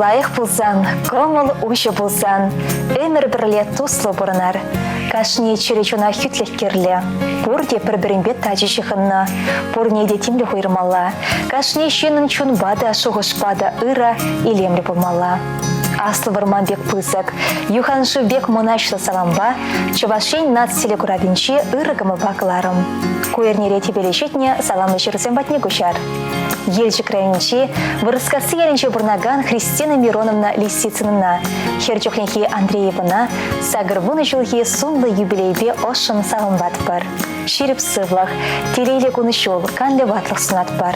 лайӑх пулсан, кӑмӑл уҫӑ пулсан, ӗмӗр пӗрле туслӑ пурӑнар. Кашни чӗрӗ чуна хӳтлӗх кирлӗ. Пурте пӗр-пӗринпе тачӑ ҫыхӑннӑ. Пурне те тимлӗх уйӑрмалла. Кашни ҫыннӑн чунпа та, шухӑшпа та ырӑ, илемлӗ пулмалла. Аслӑ вӑрман пек пысӑк, юхан шыв пек мӑнаҫлӑ салампа Чӑваш Ен наци телекуравӗнчи ырӑ кӑмӑлпа кӑларӑм. Ку эрнере тӗпеле ҫитнӗ саламлӑ ҫырусем патне куҫар. Елчӗк районӗнчи Вырӑскасси ялӗнче пурӑнакан Христина Мироновна Лисицынӑна, хӗр чухнехи Андреевӑна 80 ҫулхи сумлӑ юбилейпе ӑшшӑн саламлатпӑр. Ҫирӗп сывлӑх, телейлӗ кун-ҫул, канлӗ ватлӑх сунатпӑр.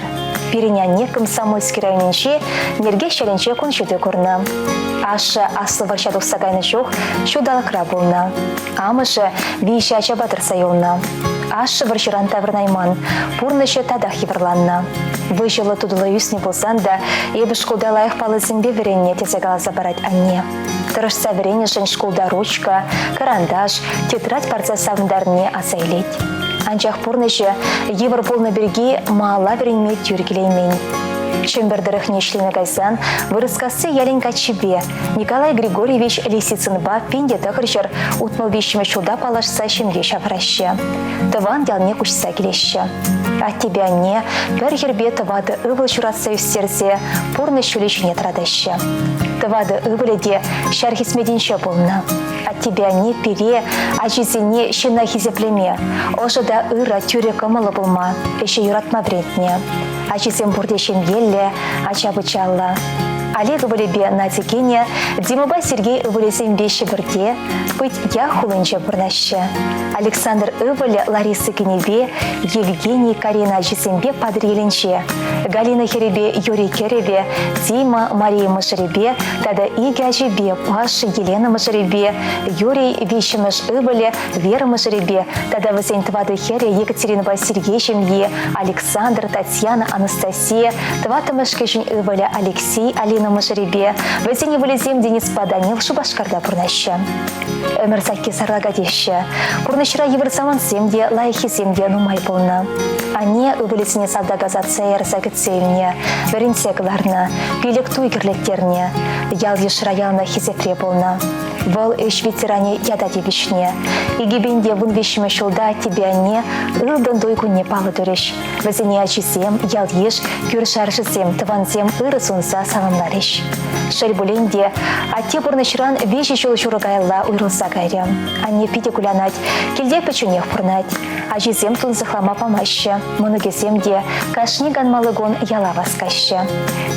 Пирӗн анне Комсомольски районӗнчи Нӗркеҫ ялӗнче кун ҫути курнӑ. Ашшӗ аслӑ вӑрҫа тухса кайнӑ чух ҫулталӑкра пулнӑ. Амӑшӗ виҫӗ ачапа тӑрса юлнӑ. Ашшӗ вӑрҫӑран таврӑнайман, пурнӑҫӗ татах йывӑрланнӑ. Выҫӑллӑ-тутӑллӑ ӳснӗ пулсан та эпӗ шкулта лайӑх паллӑсемпе вӗреннӗ тесе каласа парать анне. Тӑрӑшса вӗреннӗшӗн шкулта ручка, кӑранташ, тетрадь парса савӑнтарнине аса илет. Анчах пурнӑҫӗ йывӑр пулнӑ пирки малалла вӗренме тӳр килеймен. Чӗмпӗр тӑрӑхне ӗҫлеме кайсан Вырӑскасси ялӗн каччипе Николай Григорьевич Лисицынпа 1963 ҫулта паллашса ҫемье ҫавӑраҫҫӗ. Тӑван ялне куҫса килеҫҫӗ. Аттепе анне пӗр хӗрпе тӑватӑ ывӑл ҫуратса ӳстерсе пурнӑҫ ҫулӗ ҫине тӑратаҫҫӗ. Тӑватӑ ывӑлӗ те ҫар хӗсметӗнче пулнӑ. Аттепе анне пире, ачисене ҫынна хисеплеме, ӑшӑ та ырӑ, тӳрӗ кӑмӑллӑ пулма, ӗҫе юратма вӗрентнӗ. Ачисем пурте ҫемьеллӗ, ача-пӑчаллӑ. Олег ывӑлӗпе Надя кинӗ, Димӑпа Сергей ывӑлӗсемпе Ҫӗпӗрте, Пыть-Ях хулинче пурӑнаҫҫӗ. Александр ывӑлӗ Лариса кинӗпе, Евгений Карина ачисемпе Патӑрьелӗнче, Галина хӗрӗпе Юрий кӗрӗвӗ, Дима Мария мӑшӑрӗпе тата икӗ ачипе Паша Елена мӑшӑрӗпе, Юрий виҫҫӗмӗш ывӑлӗ Вера мӑшӑрӗпе тата вӗсен тӑватӑ хӗрӗ Екатеринӑпа Сергей ҫемйи, Александр, Татьяна, Анастасия, тӑваттӑмӗш кӗҫӗн ывӑлӗ Алексей Алина мӑшӑрӗпе, вӗсен ывӑлӗсем Дениспа Данил Шупашкарта пурӑнаҫҫӗ. Ӗмӗр сакки сарлака теҫҫӗ. Пурнӑҫра йывӑр самантсем те, лайӑххисем те нумай пулнӑ. Анне ывӑлӗсене салтака ӑсатса ярса кӗтсе илнӗ, вӗрентсе кӑларнӑ, пилӗк туй кӗрлеттернӗ. Ял-йышра яланах хисепре пулнӑ. Вӑл ӗҫ ветеранӗ ята тивӗҫнӗ. 2013 ҫулта аттепе анне ылтӑн туй кунне паллӑ турӗҫ. Вӗсене ачисем, ял-йыш, кӳршӗ-аршӑсем, тӑвансем ырӑ сунса саламларӗҫ. Шел пулин те, атте пурнӑҫран виҫӗ ҫул ҫурӑ каялла уйрӑлса кайрӗ. Анне питӗ кулянать, килте пӗчченех пурӑнать. Ачисем тунсӑхлама памаҫҫӗ, мӑнукӗсем те кашни канмалли кун яла васкаҫҫӗ.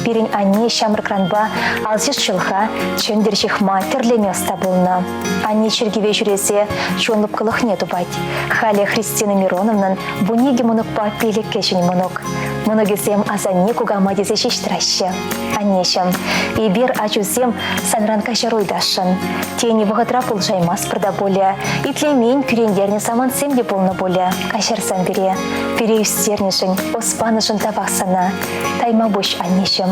Пирӗн анне ҫамрӑкранпа алсиш-чӑлха, чӗнтӗр ҫыхма, тӗрлеме ӑста пулнӑ. Анне чиркӗве ҫӳресе чун лӑпкӑлӑхне тупать. Халӗ Христина Мироновнӑн 12 мӑнукпа пилӗк кӗҫӗн мӑнук. Мӑнукӗсем асанне кукама тесе ҫеҫ тӑраҫҫӗ. Аннеҫӗм, эпир, ачусем, санран каҫару ыйтасшӑн. Тен, вӑхӑтра пулӑшаймастпӑр та пулӗ. Итлемен, кӳрентернӗ самантсем те пулнӑ пулӗ. Каҫарсам пире. Пире ӳстернӗшӗн, ӑс панӑшӑн тавах сана. Тайма пуҫ, аннеҫӗм.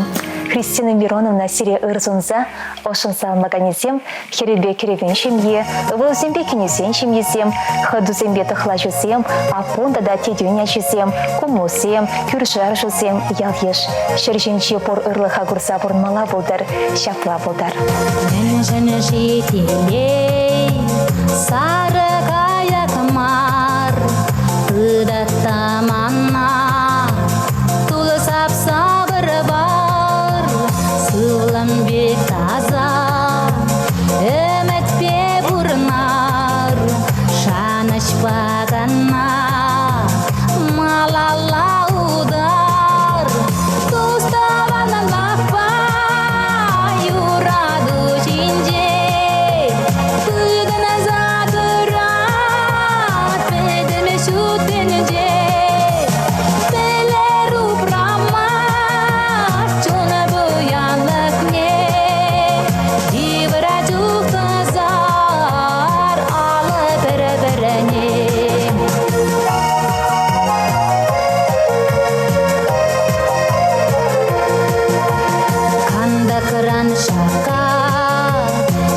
Христина Мироновна сире ыр сунса ӑшшӑн саламлаканӗсем хӗрӗпе кӗрӗвӗн ҫемйи, ывӑлсемпе кинӗсен ҫемйисем, хӑтусемпе тӑхлачусем, аппун тата тетӳн ачисем, кумусем, кӳршӗ-аршӑсем, ял-йыш. Ҫӗр ҫинчи пур ырлӑха курса пурӑнмалла пултӑр, ҫапла пултӑр. Мӗншӗн-ши телей сарӑ кайӑк мар, тытать мана тулӑ сапса вӑр-вар, сывлӑм пек таса, ӗмӗтпе пурӑнар, шанӑҫпа кӑна малалла утар. Тус-тӑванлӑхпа юрату ҫинче тытӑнса тӑрать пӗтӗм ҫут тӗнче. Пӗлер упрама чун пуянлӑхне, йывӑра чух тӑсар алӑ пӗр-пӗрне. Кантӑкран шакка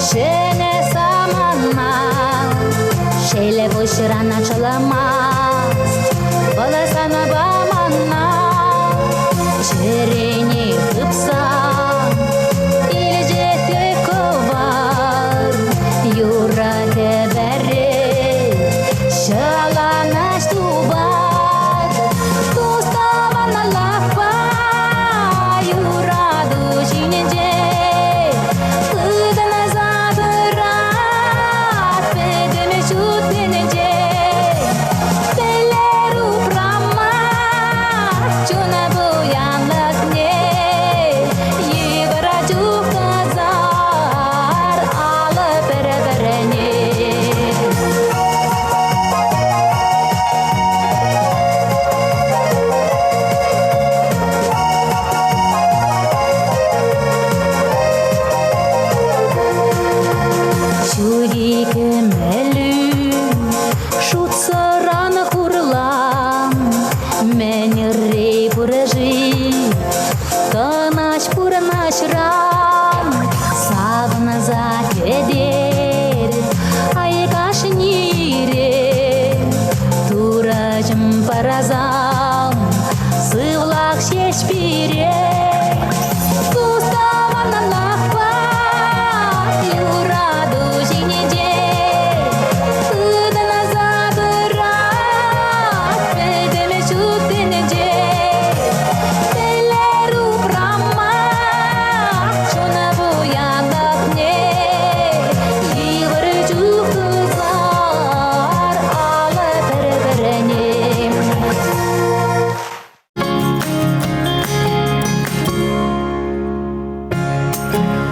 ҫӗнӗ самана, шелӗ пуҫран ачаламасть, вӑл санпа мана. Чӗрене хыпса. Ҫӑлӑнӑҫ тупать. Тус-тӑванлӑхпа юрату ҫинче тытӑнса тӑрать пӗтӗм ҫут тӗнче. Пӗлер упрама чуна пуянлӑхне, йывӑр чух тӑсар алӑ пӗр-пӗрне. Ҫӳри кӗмӗлӳ шутсӑран хурлан, мӗн ырри пур-ши тӑнаҫ пурӑнаҫран? Савӑнса кӗтер ай кашни ире, Турӑҫӑм парасам сывлах ҫеҫ пире. Тус-тӑванлӑхпа юрату ҫинче тытӑнса тӑрать пӗтӗм ҫут тӗнче. Пӗлер упрама чуна пуянлӑхне, йывӑр чух тусар алӑ пӗр-пӗрне.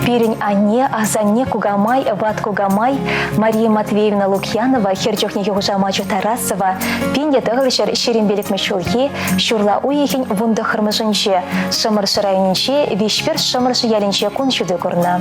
Пирӗн анне, асанне, кукамай, ват кукамай Мария Матвеевна Лукьянова хӗр чухнехи хушамачӗ Тарасова 1925 ҫулхи ҫурла уйӑхӗн 19-мӗшӗнче Шӑмӑршӑ районӗнчи Виҫпӳрт Шӑмӑршӑ ялӗнче кун ҫути курнӑ.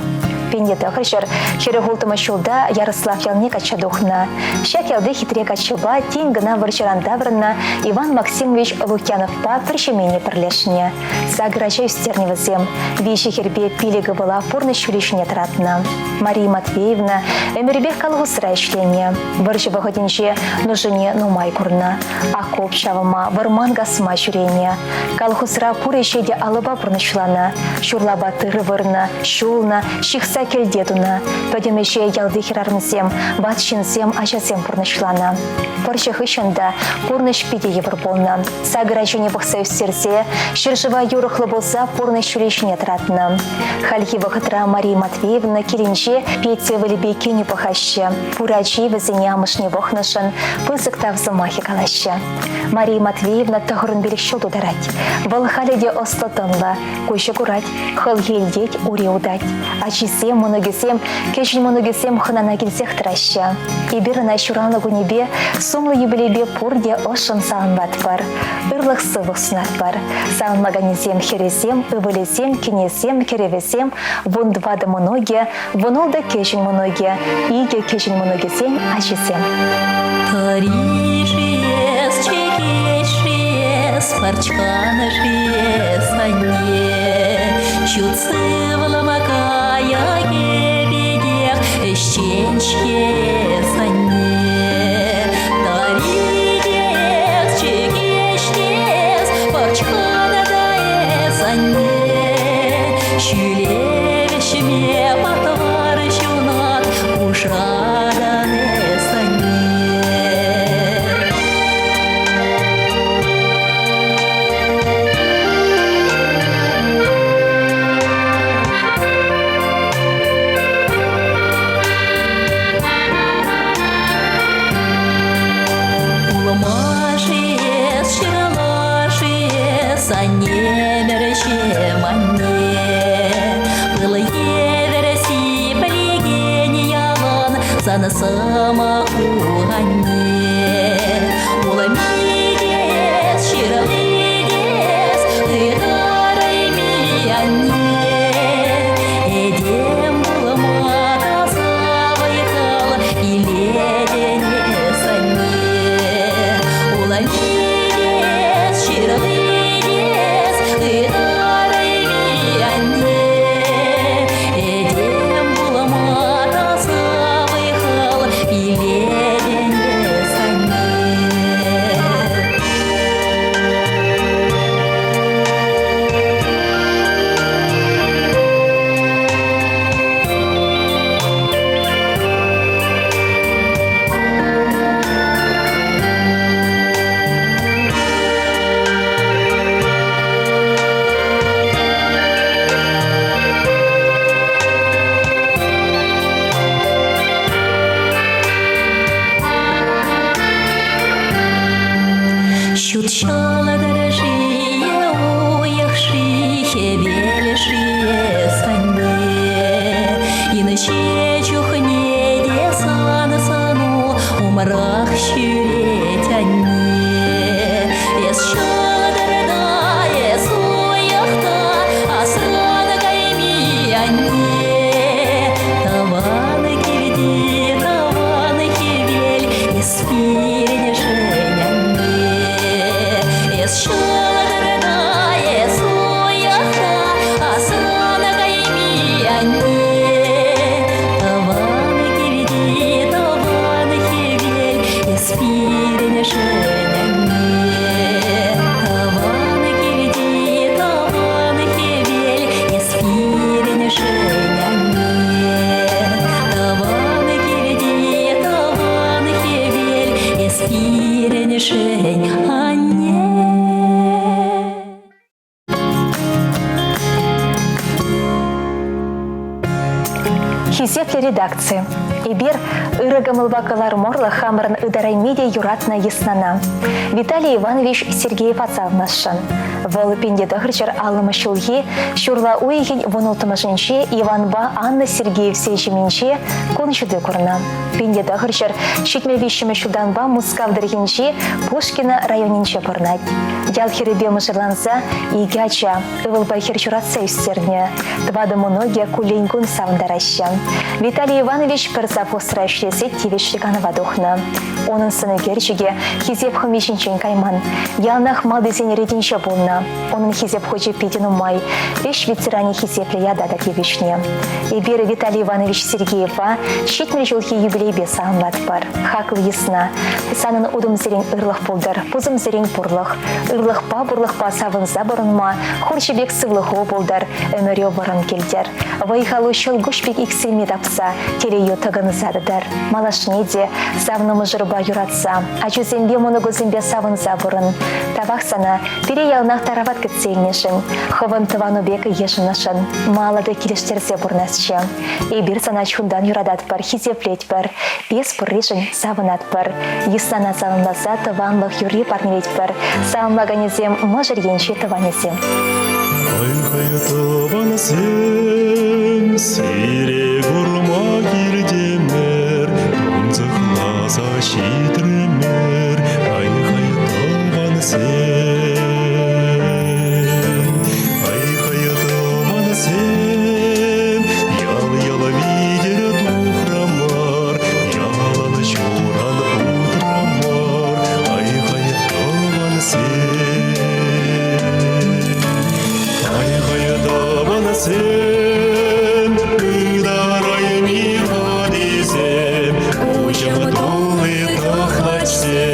1946 ҫулта Ярӑслав ялне качча тухнӑ. Ҫак ялти хитре каччӑпа тин кӑна вӑрҫӑран таврӑннӑ Иван Максимович Лукьяновпа пӗр ҫемьене пӗрлешнӗ. Сакӑр ача ӳстернӗ вӗсем. Виҫӗ хӗрпе пилӗк ывӑла пурнӑҫ ҫулӗ ҫине тӑратнӑ. Мария Матвеевна ӗмӗрӗпех колхозра ӗҫленӗ. Вӑрҫӑ вӑхӑтӗнче нушине нумай курнӑ. Окоп чавма, вӑрман касма ҫӳренӗ. Колхозра пур ӗҫе те алӑпа пурнӑҫланӑ. Ҫурлапа тырӑ вырнӑ, ҫулнӑ, ҫыхса кӗлте тунӑ. Пӗтӗм ӗҫе ялти хӗрарӑмсем, ват ҫынсем, ачасем пурнӑҫланӑ. Вӑрҫӑ хыҫҫӑн та пурнӑҫ питӗ йывӑр пулнӑ. Сакӑр ачине пӑхса ӳстерсе ҫӗршыва юрӑхлӑ пулса пурнӑҫ ҫулӗ ҫине тӑратнӑ. Хальхи вӑхӑтра Мария Матвеевна килӗнче Петя ывӑлӗпе кинӗ пӑхаҫҫӗ. Пур ачи вӗсене амӑшне пӑхнӑшӑн пысӑк тав сӑмахӗ калаҫҫӗ. Мария Матвеевна 95 ҫул тутарать. Вӑл халӗ те ӑслӑ-тӑнлӑ, куҫӗ курать, хӑлхи илтет, ури утать. Ачисем, мӑнукӗсем, кӗҫӗн мӑнукӗсем хӑнана килсех тӑраҫҫӗ. Эпир ӑна ҫуралнӑ кунӗпе, сумлӑ юбилейпе пурте ӑшшӑн саламлатпӑр. Ырлӑх-сывлӑх сунатпӑр. Саламлаканӗсем хӗрӗсем, ывӑлӗсем, кинӗсем, кӗрӗвӗсем, 14 мӑнукӗ, 16 кӗҫӗн мӑнукӗ, икӗ кӗҫӗн мӑнукӗсен ачисем. Тӑри-ши эс, чӗкеҫ-ши эс, пӑрчкан-ши эс, анне? Ҫут сывлӑма кайӑкӗ пекех ӗҫчен-ҫке эс, анне. Тӑри те эс, чӗкеҫ те эс, пӑрчкан та эс, анне. Ҫӳле вӗҫме патвар ҫунат хушатӑн эс, анне. Ҫӑлтӑр-ши е уйӑх-ши, хӗвел-ши эс, анне? Инҫе чухне те сан сӑну умрах ҫӳрет, анне. Эс ҫӑлтӑр та, эс уйӑх та, асран кайми, анне. Тӑван килти тӑван хӗвел, эс пирӗншӗн, анне. Эс ҫӑлтӑр та, эс уйӑх та, асран кайми, анне. Тӑван килти тӑван хӗвел, эс пирӗншӗн, анне. Тӑван килти тӑван хӗвел, эс пирӗншӗн, анне. Тӑван килти тӑван хӗвел, эс пирӗншӗн, анне. Хисеплӗ редакци, эпир ырӑ кӑмӑлпа кӑлармӑрлӑ хамӑрӑн ытарайми те юратнӑ йыснана Виталий Иванович Сергеев савӑнасшӑн. Вӑл 1950 ҫулхи ҫурла уйӑхӗн 16-мӗшӗнче Иванпа Анна Сергеевсен ҫемйинче кун ҫути курнӑ. 1973 ҫултанпа Мускав тӑрӑхӗнчи Пушкино районӗнче пурӑнать. Ял хӗрӗпе мӑшӑрланса икӗ ача, ывӑлпа хӗр ҫуратса ӳстернӗ. Тӑватӑ мӑнукӗ куллен-кун савӑнтараҫҫӗ. Виталий Иванович пӗр завхозра ӗҫлесе тивӗҫлӗ канӑва тухнӑ. Унӑн сӑнӳкерчӗкӗ хисеп хӑми ҫинчен кайман. Яланах малтисен ретӗнче пулнӑ. Унӑн хисеп хучӗ питӗ нумай. Ӗҫ ветеранӗ хисеплӗ ята та тивӗҫнӗ. Эпир Виталий Иванович Сергеева 70 ҫулхи юбилейпе саламлатпӑр. Хаклӑ йысна, санӑн утӑмсерен ырлӑх пултӑр, пусӑмсерен пурлӑх. Ырлӑхпа пурлӑхпа савӑнса пурӑнма хурҫӑ пек сывлӑху пултӑр, ӗмӗрӳ вӑрӑм килтӗр. Вӑй-халу ҫӑлкуҫ пек иксӗлми тапса, телейӳ тӑкӑнса тӑтӑр. Малашне те савнӑ мӑшӑрпа юратса, ачусемпе мӑнукусемпе савӑнса пурӑн. Тавах сана пире яланах тарават кӗтсе илнӗшӗн, хӑвӑн тӑвану пек йышӑннӑшӑн. Малӑ та килӗштерсе пурӑнасчӗ. Эпир сана чунтан юрататпӑр, хисеплетпӗр, эс пурришӗн савӑнатпӑр. Йыснана саламласа тӑванлӑх юрри парнелетпӗр. Саламлаканӗсем мӑшӑр енчи тӑванӗсем. Хай-хай тӑвансем, сире курма килтӗмӗр, тунсӑхласа ҫитрӗмӗр. Хай-хай тӑвансем, хай-хай тӑвансем, ял-ял витӗр тухрӑмӑр, ялан ҫуран утрӑмӑр. Ай-хай тӑвансем, ай-хай тӑвансем, ытарайми хӑнисем, уҫӑм тулли тӑхлачсем.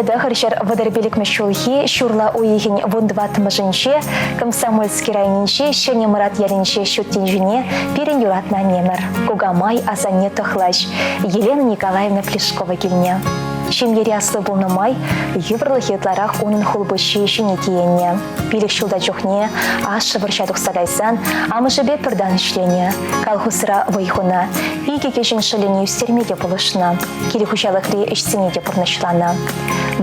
1935 ҫулхи ҫурла уйӑхӗн 14-мӗшӗнче Комсомольски районӗнчи Ҫӗнӗ Мӑрат ялӗнче ҫут тӗнчене пирӗн юратнӑ аннемӗр, кукамай, асанне тӑхлаҫ Елена Николаевна Плешкова килнӗ. Ҫемьере аслӑ пулнӑ май йывӑрлӑхӗ ытларах унӑн хулпуҫҫийӗ ҫине тиеннӗ. Пилӗк ҫулта чухне ашшӗ вӑрҫа тухса кайсан амӑшӗпе пӗртан ӗҫленӗ, колхозра вӑй хунӑ, икӗ кӗҫӗн шӑллӗне ӳстерме те пулӑшнӑ, кил хуҫалӑхри ӗҫсене те пурнӑҫланӑ.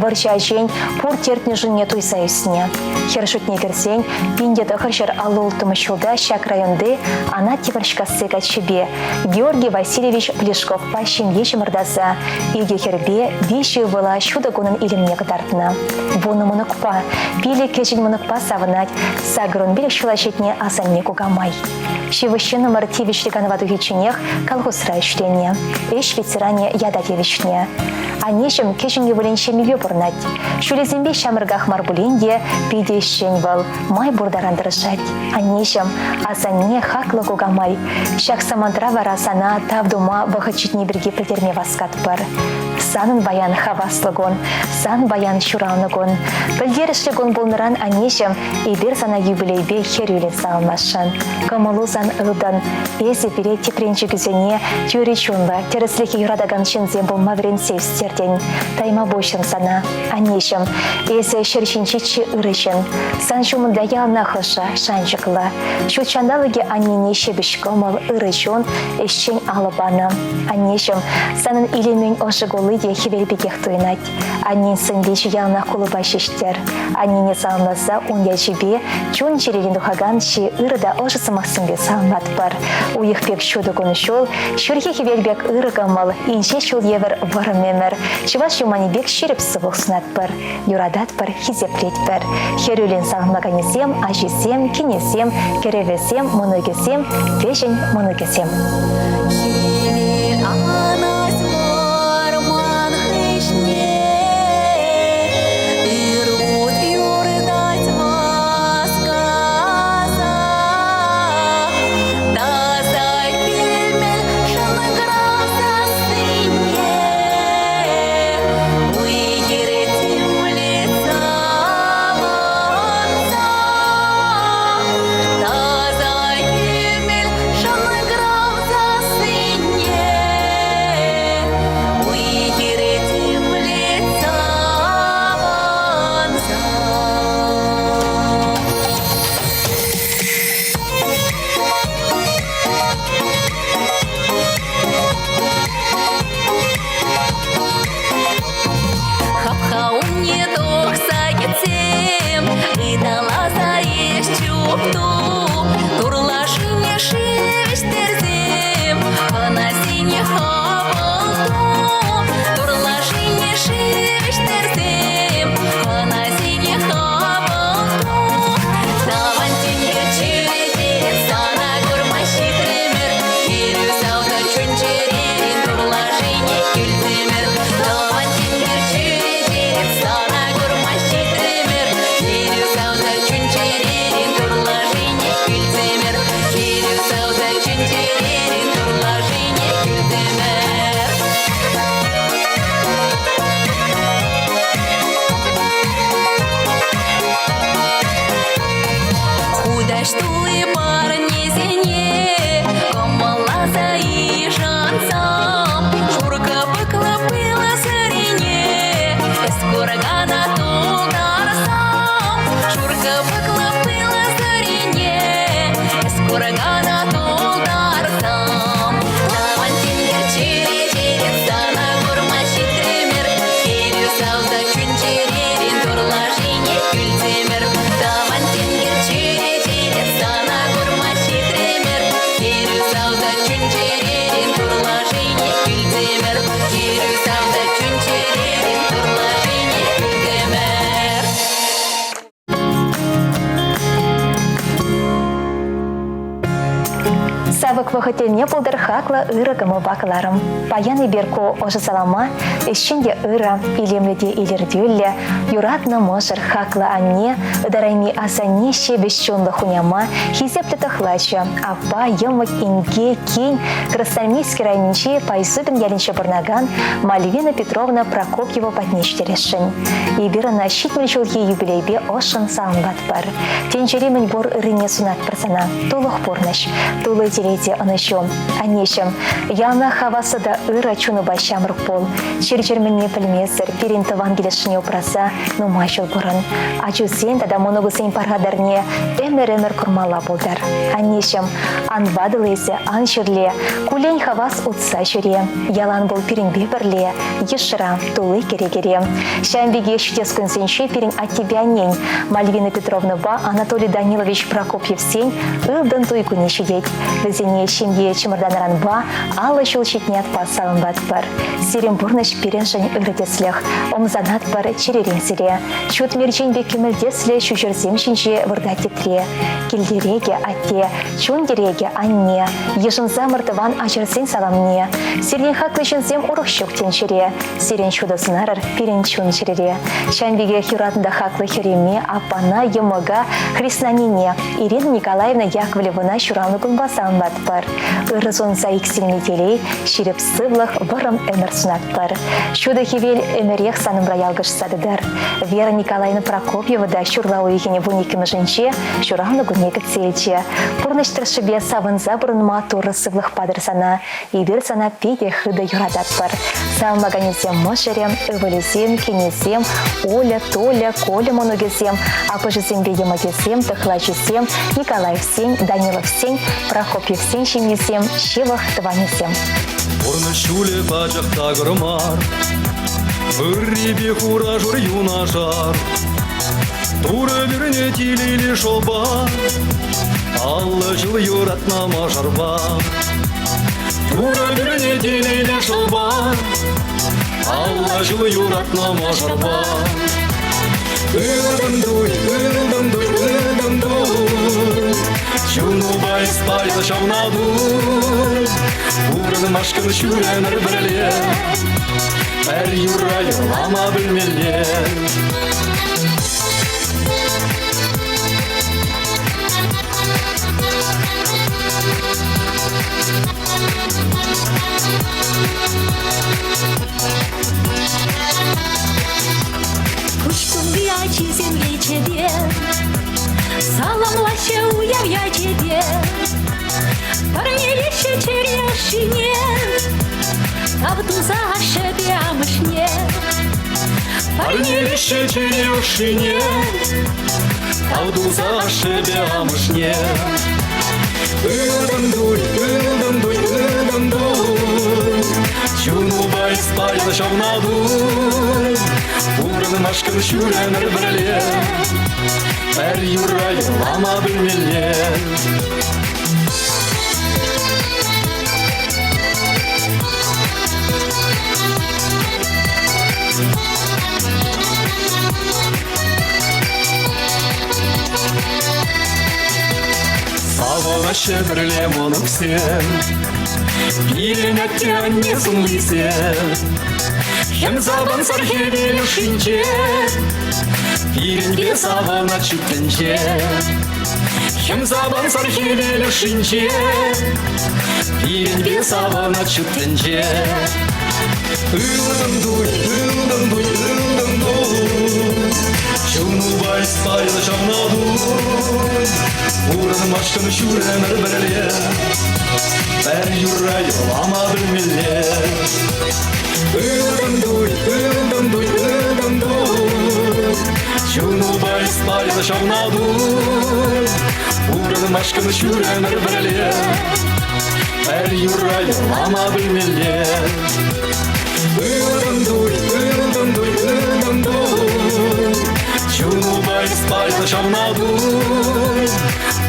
Вӑрҫӑ ачин пур тертнӗшӗнне туйса ӳснӗ. Хӗр шутне кӗрсен 1956 ҫулта ҫак районти Анат Тимӗрҫкасси каччипе Георгий Васильевич Плешковпа ҫемье чӑмӑртаса икӗ хӗрпе виҫӗ ывӑла ҫутӑ кунӑн илемне кӑтартнӑ. Вунӑ мӑнукпа, пилӗк кӗҫӗн мӑнукпа савӑнать 85 ҫула ҫитнӗ асанне кукамай. Ҫывӑх ҫыннӑмӑр тивӗҫлӗ канӑва тухичченех колхозра ӗҫленӗ, ӗҫ ветеранӗ ята тивӗҫнӗ. Аннеҫӗм кӗҫӗн ывӑлӗн ҫемйипе пурӑнать. Ҫулӗсемпе ҫамрӑках мар пулин те питӗ ӗҫчен вӑл, май пур таран тӑрӑшать. Аннеҫӗм, асанне, хаклӑ кукамай, ҫак самантра вара сана тав тума вӑхӑт ҫитни пирки пӗлтерме васкатпӑр. Санӑн паян хаваслӑ кун, сан паян ҫуралнӑ кун. Пӗлтерӗшлӗ кун пулнӑран, аннеҫӗм, эпир сана юбилейпе хӗрӳллӗн саламласшӑн. Кӑмӑлу сан ылтӑн. Эсӗ пире тӗпренчӗкӳсене тӳрӗ чунлӑ, тӗрӗслӗхе юратакан ҫынсем пулма вӗрентсе ӳстертӗн. Тайма пуҫӑм сана, аннеҫӗм. Эсӗ ҫӗр ҫинчи чи ырӑ ҫын. Сан ҫумӑнта яланах ӑшӑ, шанчӑклӑ. Ҫут ҫанталӑкӗ аннене ҫепӗҫ кӑмӑл, ырӑ чун, ӗҫчен алӑ панӑ. Аннеҫӗм, санӑн илемен ӑшӑ кулли те хӗвел пекех туйӑнать. Аннен сӑн-пичӗ яланах кулӑпа ҫеҫтер. Аннене саламласа ун ячӗпе чун-чӗререн тухакан чи ырӑ та ӑшӑ сӑмахсемпе саламлатпӑр. Уйӑх пек ҫутӑ кун-ҫул, ҫурхи хӗвел пек ырӑ кӑмӑл, инҫе ҫул евӗр вӑрӑм ӗмӗр, чӑваш юманӗ пек ҫирӗп сывлӑх сунатпӑр. Юрататпӑр, хисеплетпӗр. Хӗрӳллӗн саламлаканӗсем, ачисем, кинӗсем, кӗрӗвӗсем, мӑнукӗсем, кӗҫӗн мӑнукӗсем. Хӗвел анать вӑрман хыҫне, ыр ут юртать васкаса. Таса кӗмӗл шӑнкӑрав сассине уй-хир тимлет савӑнса. Таса кӗмӗл шӑнкӑрав сассине. Ҫывӑх вӑхӑт тӗлне пултӑр хаклӑ ырӑ кӑмӑлпа кӑларӑм. Паян эпир ку ӑшӑ салама ӗҫчен те ырӑ, илемлӗ те илӗртӳллӗ, юратнӑ мӑшӑр, хаклӑ анне, ытарайми асанне ҫепӗҫ чунлӑ хуняма, хисеплӗ тӑхлачӑ, аппа, йӑмӑк, инке, кин, Красноармейски районӗнчи Пайсупин ялӗнче пурӑнакан Мальвина Петровна Прокопьева патне ҫитересшӗн. Эпир ӑна 70 ҫулхи юбилейпе ӑшшӑн саламлатпӑр. Тӗнчери мӗнпур ыррине сунатпӑр сана. Тулӑх пурнӑҫ, тулӑ телей те ӑнӑҫу. Аннеҫӗм, яланах хаваслӑ та ырӑ чунупа ҫамрӑк пул. Чир-чӗр мӗнне пӗлмесӗр пирӗн тӑван килӗшне упраса нумай ҫул пурӑн. Ачусен тата мӑнукусен пархатарне ӗмӗр-ӗмӗр курмалла пултӑр. Аннеҫӗм, ан ватӑл эсӗ, ан чирле, куллен хавас утса ҫӳре. Ялан пул пирӗнпе пӗрле, йышра, тулли кӗрекере. Ҫавӑн пекех ҫитес кунсенче пирӗн аттепе аннен Мальвина Петровнӑпа Анатолий Данилович Прокопьевсен ылтӑн туй кунӗ ҫитет. Вӗсене ҫемье чӑмӑртанӑранпа 50 ҫул ҫитнӗ ятпа саламлатпӑр. Сирӗн пурнӑҫ пирӗншӗн ырӑ тӗслӗх. Ӑмсанатпӑр чӗререн сире. Ҫут мерчен пек кӗмӗл тӗслӗ ҫӳҫӗрсем ҫинче выртать тӗтре. Кил тӗрекӗ, атте, чун тӗрекӗ, анне. Йышӑнсамӑр тӑван ачӑрсен саламне. Сиртен хаклӑ ҫынсем урӑх ҫук тӗнчере. Сирӗн ҫутӑ сӑнарӑр пирӗн чун-чӗрере. Ҫавӑн пекех юратнӑ та хаклӑ хӗрӗме, аппана, йӑмӑка, хреснанине Ирина Николаевна Яковлевӑна ҫуралнӑ кунпа саламлатпӑр. Ырӑ сунса иксӗлми телей, ҫирӗп сывлӑх, вӑрӑм ӗмӗр сунатпӑр. Ҫутӑ хӗвел ӗмӗрех санӑмра ялкӑшса тӑтӑр. Вера Николаевна Прокопьева та ҫурла уйӑхӗн 12-мӗшӗнче ҫуралнӑ кунне кӗтсе илчӗ. Пурнӑҫ тӑршшӗпе савӑнса пурӑнма Турӑ сывлӑх патӑр сана. Эпир сана питӗ хытӑ юрататпӑр. Саламлаканӗсем мӑшӑрӗ, ывӑлӗсем, кинӗсем, Оля, Толя, Коля мӑнукӗсем, аппӑшӗсемпе йӑмӑкӗсем, тӑхлачисем, Николаевсен, Даниловсен, Прокопьевсен ҫемйисем, ҫывӑх тӑванӗсем. Пурнӑҫ ҫулӗ пачах такӑр мар, Ыррипе хура-шур юнашар. Турӑ пӳрне телейлӗ шӑпа, 50 ҫул юратнӑ мӑшӑрпа. Турӑ пӳрне телейлӗ шӑпа, 50 ҫул юратнӑ мӑшӑрпа. Ылтӑн туй, ылтӑн туй, ылтӑн туй, чунупа эс пайлӑ ҫавна туй. Пурӑнмашкӑн ҫӳремӗр пӗрле, пӗр юрра юрлама пӗлмелле. Куҫ ачисем ечӗпе, саламлаҫҫӗ уяв ячӗпе. Парнелеҫҫӗ чӗре ӑшшине, тав туса ашшӗпе амӑшне. Парнелеҫҫӗ чӗре ӑшшине, тав туса ашшӗпе амӑшне. Ылтӑн туй, ылтӑн туй, ылтӑн туй, чунупа эс пайлӑ ҫавна туй. Пурӑнмашкӑн ҫӳремӗр пӗрле, пӗр юрра юрлама пӗлмелле. Савӑнаҫҫӗ пӗрле мӑнуксем, Пирӗн атте-анне сумлисем. Хӗм савӑнсӑр хӗвел ӑшшинче, Пирӗнпе савӑнать ҫут тӗнче. Хӗм савӑнсӑр хӗвел ӑшшинче, Пирӗнпе савӑнать ҫут тӗнче. Ылтӑн туй, ылтӑн туй, ылтӑн туй, Чунупа эс пайлӑ ҫавна туй. Пурӑнмашкӑн ҫур ӗмӗр пӗрле, Пӗр юрра юрлама пӗлмелле. Ылтӑн туй, ылтӑн туй, ылтӑн туй, Чунупа эс пайлӑ ҫавна туй. Пурӑнмашкӑн ҫур ӗмӗр пӗрле, Пӗр юрра юрлама пӗлмелле. Ылтӑн туй, ылтӑн туй, ылтӑн туй, Чунупа эс пайлӑ ҫавна туй.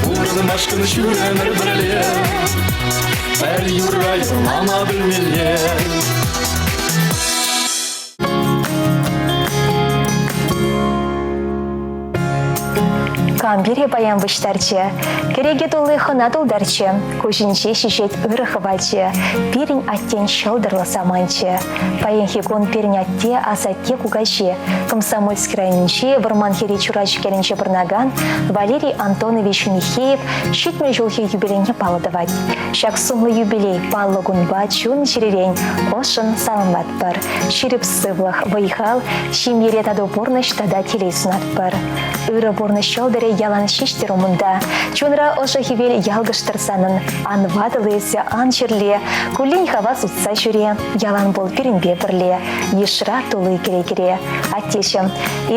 Пурӑнмашкӑн ҫур ӗмӗр пӗрле, Пӗр юрра юрлама пӗлмелле. Кам пире паян пуҫтарчӗ? Кӗреке тулли хӑна тултарчӗ, куҫӗнче ҫиҫет ырӑ хӑвачӗ, пирӗн аттен ҫӑлтӑрлӑ саманчӗ. Паянхи кун пирӗн атте, асатте, кукаҫи, Комсомольски районӗнчи Вӑрманхӗрри Чурачӑк ялӗнче пурӑнакан Валерий Антонович Михеев 70 ҫулхи юбилейне паллӑ тӑвать. Ҫак сумлӑ юбилей паллӑ кунпа чун-чӗререн ӑшшӑн саламлатпӑр. Ҫирӗп сывлӑх, вӑй-хал, ҫемьере тату пурнӑҫ тата телей сунатпӑр. Ырӑ пурнӑҫ ҫӑлтӑрӗ ялан ҫиҫтӗр умӑнта. Чунра ӑшӑ хӗвел ялкӑштӑр санӑн. Ан ватӑл эсӗ, ан чирле. Куллен хавас утса ҫӳре. Ялан пул пирӗнпе пӗрле. Йышра тулли кӗрекере. Аттеҫӗм,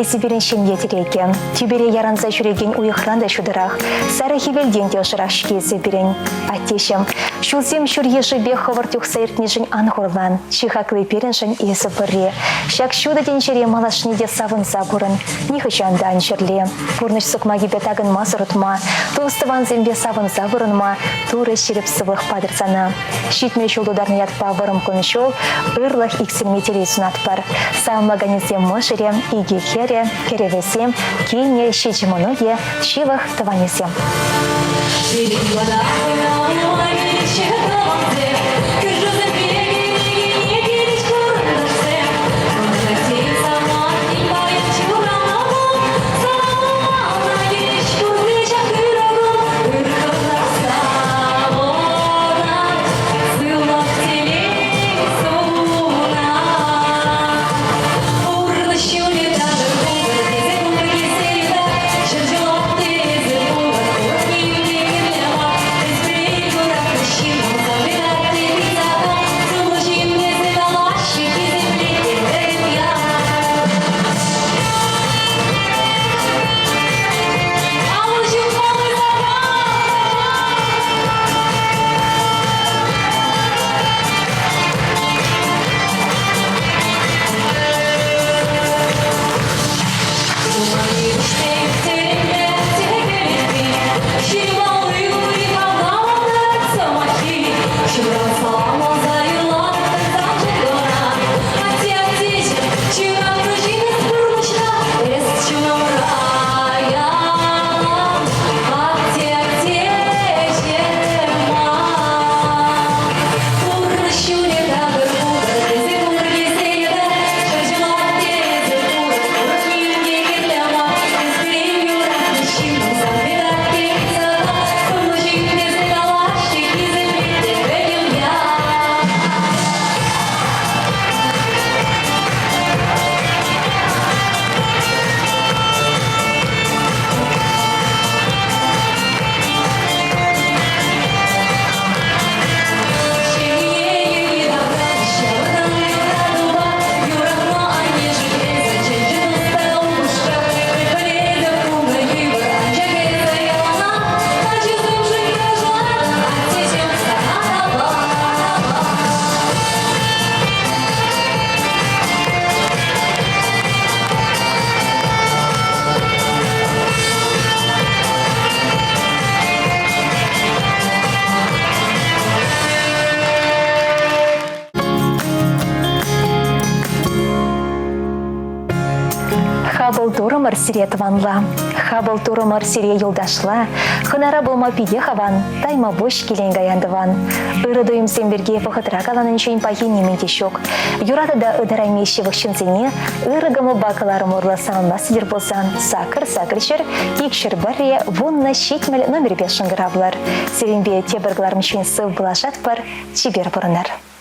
эсӗ пирӗн ҫемье тӗрекӗ. Тӳпере яранса ҫӳрекен уйӑхран та ҫутӑрах, сарӑ хӗвелтен те ӑшӑрах-ҫке эсӗ пирӗн. Аттеҫӗм, ҫулсем ҫур йышӗпе хӑвӑрт юхса иртнишӗн ан хурлан. Чи хакли пирӗншӗн эсӗ пурри. Ҫак ҫутӑ тӗнчере малашне те савӑнса пурӑн. Нихӑҫан та ан чирле. Пурнӑҫ сукмакӗпе такӑнмасӑр утма, тус-тӑвансемпе савӑнса пурӑнма Турӑ ҫирӗп сывлӑх патӑр сана. 70 ҫул тутарнӑ ятпа вӑрӑм кун-ҫул, ырлӑх иксӗлми телей сунатпӑр. Саламлаканӗсем мӑшӑрӗ, икӗ хӗрӗ, кӗрӗвӗсем, кинӗ, ҫичӗ мӑнукӗ, ҫывӑх тӑванӗсем. Хапӑл турӑмӑр сире тӑванла, хапӑл турӑмӑр сире юлташла, хӑнара пулма питех аван, тайма пуҫ килен-каян тӑван. Ырӑ туйӑмсем пирки вӑхӑтра каланинчен пахи нимӗн те ҫук. Юратӑ та ытарайми ҫывӑх ҫынсене ырӑ кӑмӑлпа кӑларӑм урлӑ саламлас тетӗр пулсан сакӑр сакӑр ҫӗр, икҫӗр пӗрре, вуннӑ ҫитмӗл номерпе шӑнкӑравлӑр. Сирӗнпе тепӗр кӑларӑмччен сыв пулашатпӑр, чипер пурӑнӑр.